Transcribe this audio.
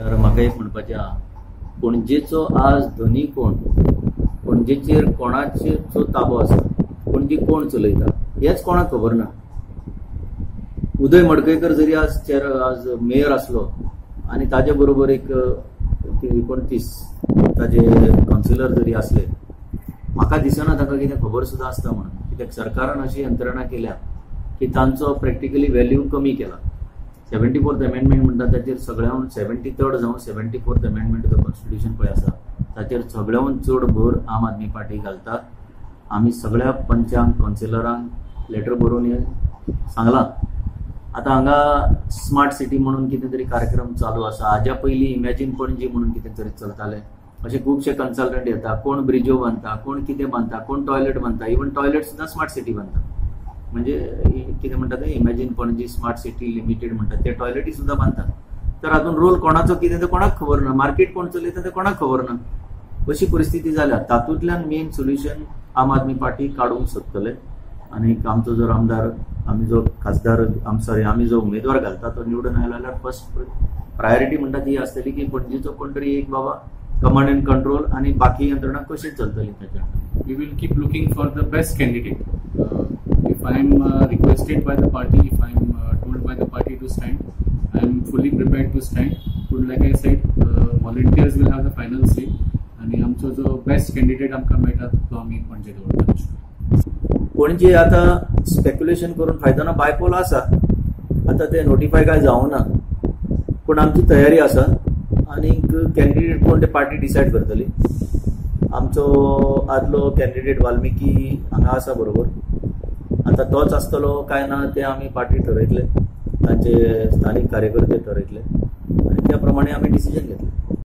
तर म्हाका एक म्हणपाचें आहा, पणजेचो आज धनी कोण, पणजेचेर कोणाचो ताबो आसा, पणजी कोण चलयता हेच कोणाक खबर ना. उदय मडकयकर जरी आज आज मेयर आसलो आनी ताजे बरोबर एक 29 ताजे कावन्सिलर जरी आसले, म्हाका दिसना तांकां कितें खबर सुद्दां आसता म्हणून. कित्याक सरकारान अशी यंत्रणा केल्या की तांचो प्रॅक्टिकली व्हॅल्यू कमी केला. 74th amendment म्हणटा ताचेर सगळ्याहून 73rd जावं 74th amendment of the constitution पळय आसा ताचेर सगळ्याहून चड भर आम आदमी पार्टी घालता. आमी सगळ्या पंचांक कावन्सिलरांक लेटर बरोवन हें सांगलां. आतां हांगा स्मार्ट सिटी म्हणून कितें तरी कार्यक्रम चालू आसा. हाज्या पयलीं इमॅजीन पणजी म्हणून कितें तरी चलतालें. अशे खुबशे कन्सल्टंट येता, कोण ब्रिजो बांदता, कोण कितें बांदता, कोण टॉयलेट बांदता, इवन टॉयलेट सुद्दां स्मार्ट सिटी बांदता. म्हणजे कितें म्हणटा तें imagine Panaji smart city limited म्हणटा ते टॉयलेटी सुद्दां बांदतात. तर हातून रोल कोणाचो कितें तें कोणाक खबर ना, मार्केट कोण चलयता तें कोणाक खबर ना, अशी परिस्थिती जाल्या. तातूंतल्यान मेन सोल्युशन आम आदमी पार्टी काडूंक सोदतले आनी आमचो जर आमदार, आमी जो खासदार, सॉरी आमी जो उमेदवार घालता तो निवडून आयलो जाल्यार फर्स्ट प्रायोरिटी म्हणटा ती आसतली की पणजेचो कोण तरी एक बाबा कमांड अँड कंट्रोल आनी बाकी यंत्रणा कशी चलतली ताच्या. We will keep looking for the best candidate. If I am requested by the party, if I am told by the party to stand, I am fully prepared to stand. But like I said, volunteers will have the final say. आनी आमचो जो best candidate आमकां मेळटा तो आमी पणजे दवरता. पणजे आतां speculation करून फायदो ना. बायपोल आसा, आतां ते नोटिफाय काय जावना, पूण आमची तयारी आसा आनी कॅन्डिडेट कोण ते पार्टी डिसायड करतली. आमचो आदलो कॅन्डिडेट वाल्मिकी हांगा आसा बरोबर, आतां तोच आसतलो काय ना ते आमी पार्टी ठरयतले, तांचे स्थानीक कार्यकर्ते ठरयतले आनी त्या प्रमाणे आमी डिसिजन घेतले.